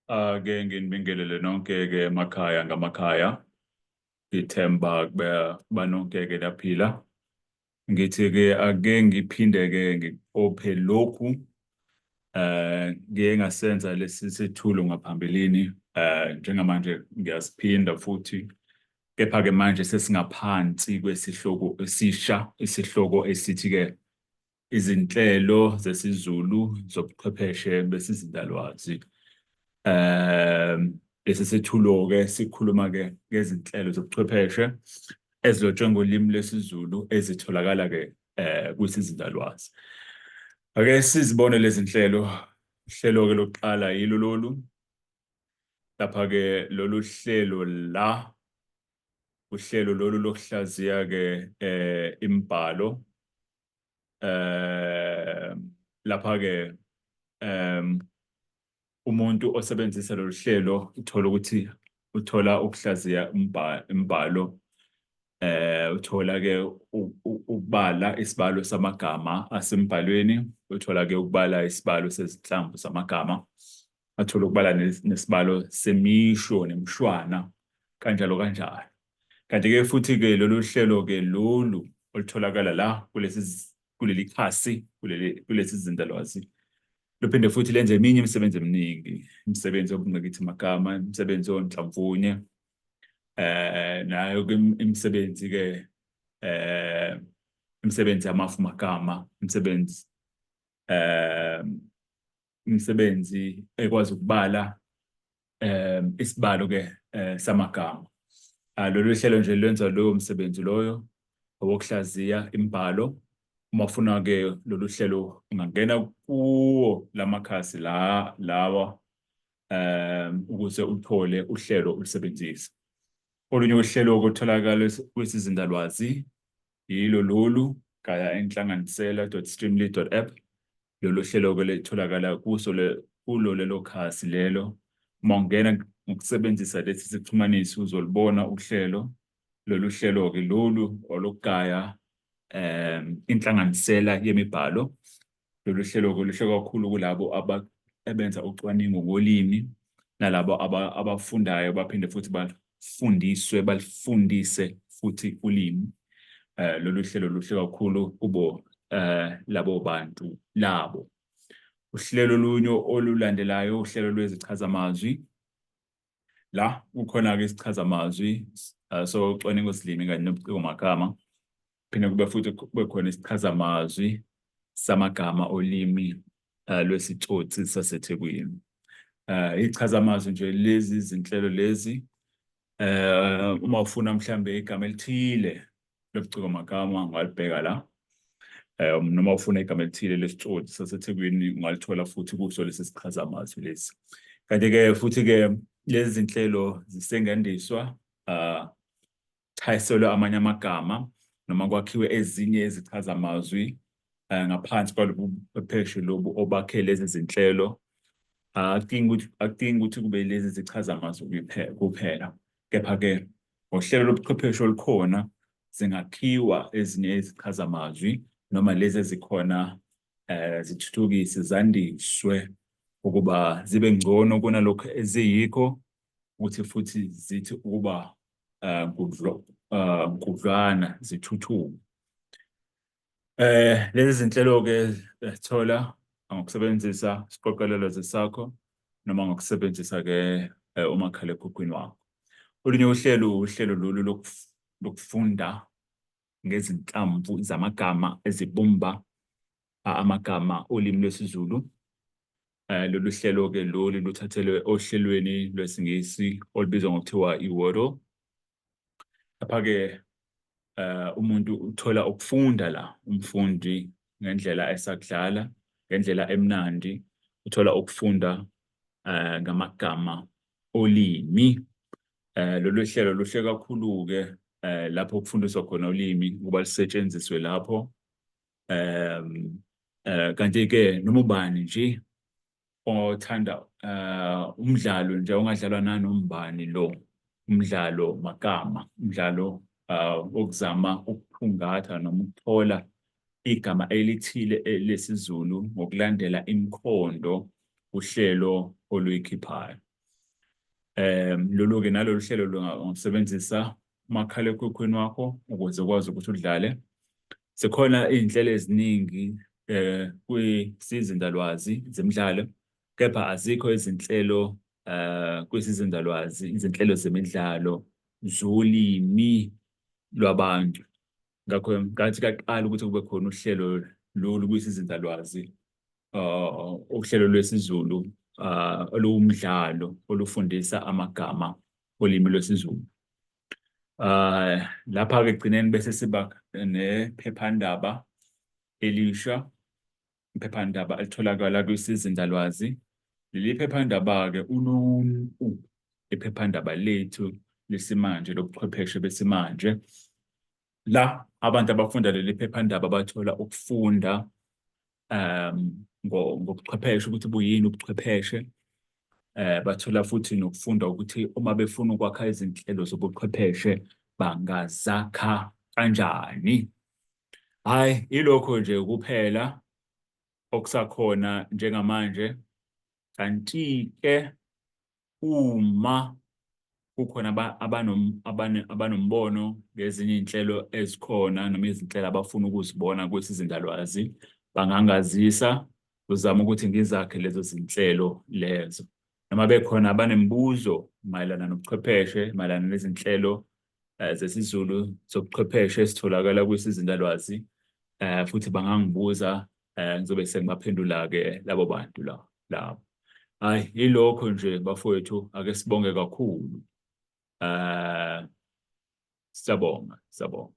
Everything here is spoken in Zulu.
Ake nginibingelele nonke-ke emakhaya ngamakhaya. Ngithemba kuba nonke-ke niyaphila. Ngithi-ke ake ngiphinde-ke ngikuqophe lokhu ngiye ngasenza lesi sethulo ngaphambilini, njengamanje ngiyasiphinda futhi, kepha-ke manje sesingaphansi kwesihloko esisha, isihloko esithi-ke izinhlelo zesiZulu zobuchwepheshe besizindalwazi. Lesi sethulo-ke sikhuluma-ke ngezinhlelo zobuchwepheshe ezilotshwe ngolimi lwesiZulu ezitholakala-ke kwisizindalwazi. Ake sizibone lezi nhlelo. Uhlelo-ke lokuqala yilo lolu. Lapha-ke lolu hlelo la, uhlelo lolu lokuhlaziya-ke imibhalo. Lapha-ke umuntu osebenzisa lolu hlelo uthola ukuthi uthola ukuhlaziya imibhalo, uthola ke ukubala isibalo samagama asembhalweni, uthola ke ukubala isibalo sezinhlamvu zamagama, athola ukubala nesibalo semisho nemishwana, kanjalo kanjalo. Kanti-ke futhi-ke lolu hlelo-ke lolu olutholakala la kulesi kuleli khasi kuleli kulesi zindalwazi luphinde futhi lenze eminye imisebenzi eminingi, imisebenzi yobungqikithi magama, imisebenzi yonhlamvunye, nayo imisebenzi ke imisebenzi yamafu magama, imisebenzi imisebenzi ekwazi ukubala isibalo ke samagama. Lolu hlelo nje lwenza lowo msebenzi loyo owokuhlaziya imibhalo. Uma ufuna ke lolu hlelo ungangena kuwo lamakhasi la lawa ukuze uthole uhlelo ulusebenzise. Olunye uhlelo okutholakala kwisizindalwazi yilo lolu gaya enhlanganisela.streamlit.app. Lolu hlelo-ke litholakala kuso kulo lelo khasi lelo. Uma ungena ngokusebenzisa lesi sixhumanisi uzolubona uhlelo. Lolu hlelo-ke lolu olokugaya inhlanganisela yemibhalo. Lolu hlelo-ke luhle kakhulu kulabo abenza ucwaningo ngolimi nalabo abafundayo baphinde futhi bafundiswe balifundise futhi ulimi. Lolu hlelo luhle kakhulu kubo labo bantu labo. Uhlelo olunye olulandelayo uhlelo lwezichazamazwi. La kukhona-ke isichazamazwi socwaningo silimi kanye nobuciko magama. Phinde kube futhi kube khona isichazamazwi samagama olimi lwesiTsotsi saseThekwini. Ichazamazwi nje lezi zinhlelo lezi, uma ufuna mhlambe igama elithile lobuciko magama ungalibheka la. Noma ufuna igama elithile lesiTsotsi saseThekwini ungalithola futhi kuso lesi sichazamazwi lesi. Kanti-ke futhi-ke lezi zinhlelo zisengandiswa, chayiselwe amanye amagama noma kwakhiwe ezinye izichazamazwi ngaphansi kwalobu buchwepheshe lobu obakhe lezi zinhlelo. Akudingi ukuthi kube lezi zichazamazwi kuphela, kepha-ke ngohlelo lobuchwepheshe olukhona zingakhiwa ezinye izichazamazwi noma lezi ezikhona zithuthukise zandiswe ukuba zibe ngcono kunalokhu eziyikho, ukuthi futhi zithi ukuba nkudlwana zithuthuke. Lezi zinhlelo-ke thola ngokusebenzisa isiqoqelelo sakho noma ngokusebenzisa-ke umakhalekhukhwini wakho. Olunye uhlelo uhlelo lolu lokufunda ngezinhlamvu zamagama ezibumba amagama olimi lwesiZulu. Lolu hlelo-ke lolu luthathelwe ohlelweni lwesiNgisi olubizwa ngokuthiwa i-Wordle. Lapha-ke umuntu uthola ukufunda la, umfundi ngendlela esakudlala, ngendlela emnandi, uthola ukufunda ngamagama olimi. Lolu hlelo luhle kakhulu-ke lapho kufundiswa khona ulimi ukuba lusetshenziswe lapho. Kanti-ke noma ubani nje othanda umdlalo nje ongadlalwa nanoma ubani lo umdlalo magama, umdlalo wokuzama ukuthungatha noma ukuthola igama elithile lesiZulu ngokulandela imikhondo uhlelo oluyikhiphayo. Lolu-ke nalolu hlelo lungasebenzisa umakhalekhukhwini wakho ukuze ukwazi ukuthi udlale. Zikhona iy'nhlelo eziningi kwisizindalwazi zemidlalo, kepha azikho izinhlelo kwisizindalwazi, izinhlelo zemidlalo zolimi lwabantu. Ngakho ngathi kaqala ukuthi kube khona uhlelo lolu kwisizindalwazi, uhlelo lwesiZulu oluwumdlalo olufundisa amagama olimi lwesiZulu. Lapha-ke ekugcineni bese siba nephephandaba elisha, iphephandaba elitholakala kwisizindalwazi. Leli phephandaba-ke Uluntu, iphephandaba lethu lesimanje lobuchwepheshe besimanje. La abantu abafunda leli phephandaba bathola ukufunda ngobuchwepheshe ukuthi buyini ubuchwepheshe. Bathola futhi nokufunda ukuthi uma befuna ukwakha izinhlelo zobuchwepheshe bangazakha kanjani. Hhayi, ilokho nje kuphela okusakhona njengamanje. Kanti-ke uma kukhona abanombono ngezinye iy'nhlelo ezikhona noma izinhlelo abafuna ukuzibona kwisizindalwazi, bangangazisa, ngizame ukuthi ngizakhe lezo zinhlelo lezo. Noma bekhona abanemibuzo mayelana nobuchwepheshe, mayelana nezinhlelo zesiZulu zobuchwepheshe esitholakala kwisizindalwazi, futhi bangangibuza, ngizobe sengibaphendula-ke labo bantu labo. Hhayi, yilokho nje bafowethu, ake sibonge kakhulu. Siyabonga, siyabonga.